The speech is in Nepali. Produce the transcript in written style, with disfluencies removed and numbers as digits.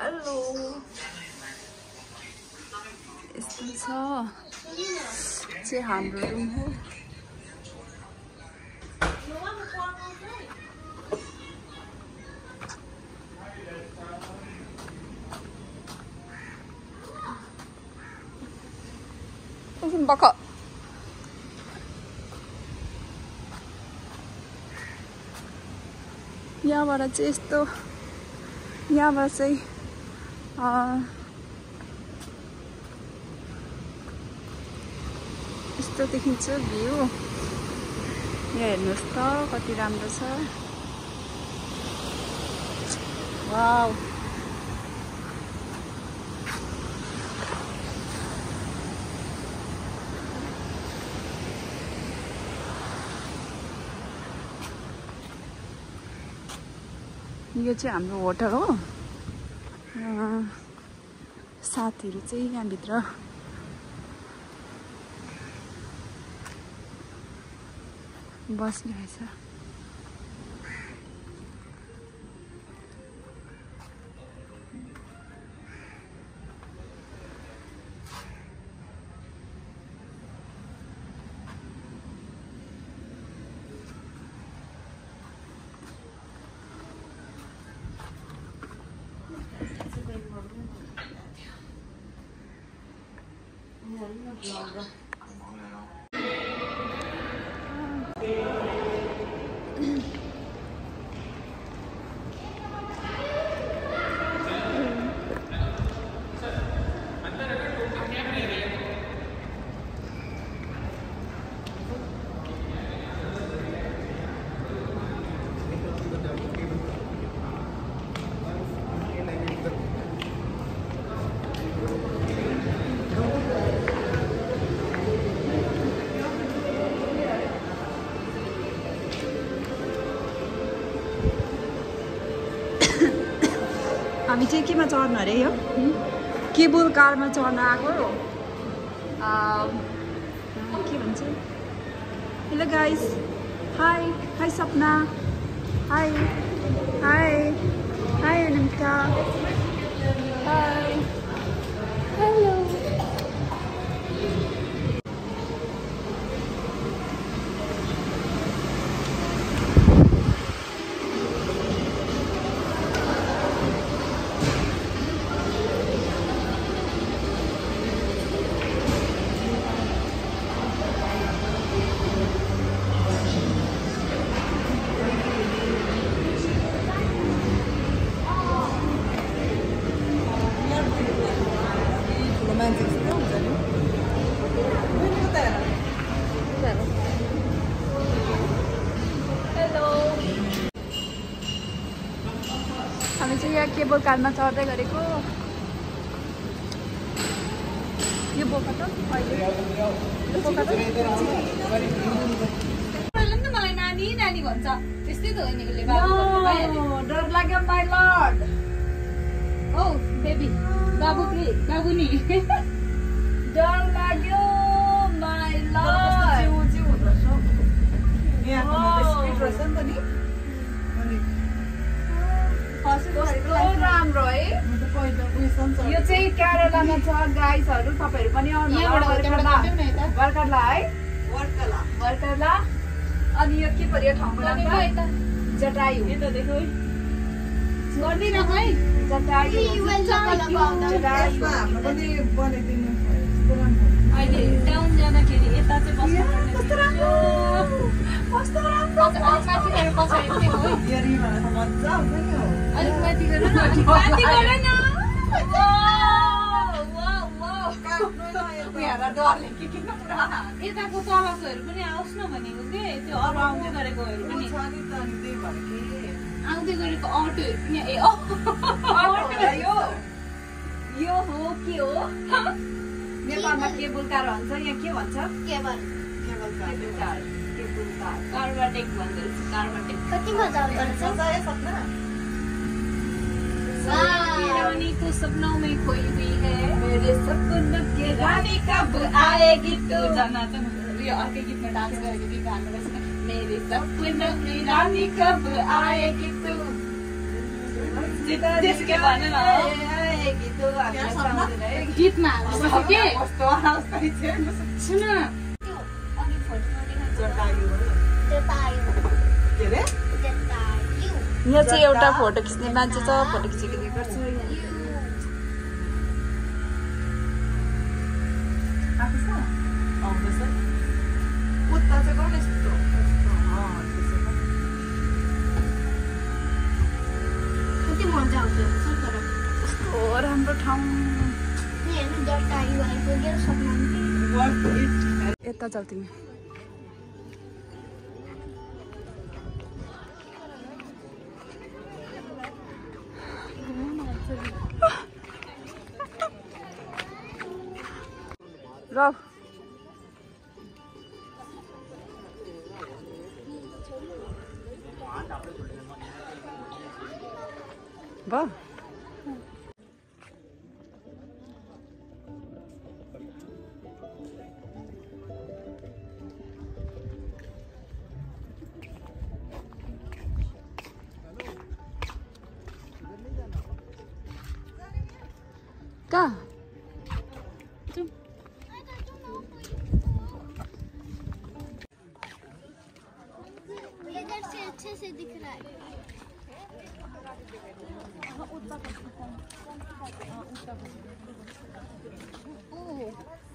हेलो यस्तो छ चाहिँ हाम्रो रुम हो बक यहाँबाट चाहिँ यस्तो यहाँबाट चाहिँ यस्तो देखिन्छ भ्यू यहाँ हेर्नुहोस् त कति राम्रो छ वाउ यो चाहिँ हाम्रो होटल हो साथीहरु चाहिँ यहाँ भित्र बस्नु रहेछ हामी चाहिँ केमा चढ्नु अरे यो केबल कारमा चढ्न आएको के भन्छ hello guys hi hi Sapna hi hi hi Ananta hi hello हामी चाहिँ यहाँ केबल कारमा चढ्दै गरेको यो बोका त मलाई नानी नानी भन्छ त्यस्तै त हो नि डर लाग्यो माइ लर्ड ओ बेबी बाबु बाबु नि डर लाग्यो माइ लर्ड राम्रो है यो चाहिँ केरलामा छ गाइसहरु तपाईहरु पनि आउनु वर्कला है वर्कला अनि यो के पर्यो ठाउँको नाम जटायु यो त देखौ गर्दिन है जटायु अहिले टाउन जाँदाखेरि यता चाहिँ बस्नु पर्ने कस्तो राम्रो माथि गएर पछाडि पनि हो अलिक माथि गएर न यताको तलकोहरू पनि आओस् न भनेको के त्यो अरू आउँदै गरेकोहरू पनि आउँदै गरेको अटोहरू पनि यो हो के हो नेपालमा केबल कार भन्छ यहाँ के भन्छ केबल कार कार्बाटेक भन्दो रहेछ कार्बाटेक कति मजा आउँछ रानी को सपनों में खोई हुई है मेरे सपनों के रानी कब आएगी तू जाना त यो अर्कै गीतमा डान्स गरेको गीत गाएको रहेछ मेरे सपनों में रानी कब आएगी तू जिसके भन न आएगी तू गीतमा के कस्तो आउँछ सुन यहाँ चाहिँ एउटा फोटो खिच्ने मान्छे छ फोटो खिचिदिने गर्छु कति मजा आउँछ कस्तो राम्रो ठाउँ यता जाऊ तिमी ल बा कहाँ इधर से अच्छे से दिख रहा है ओह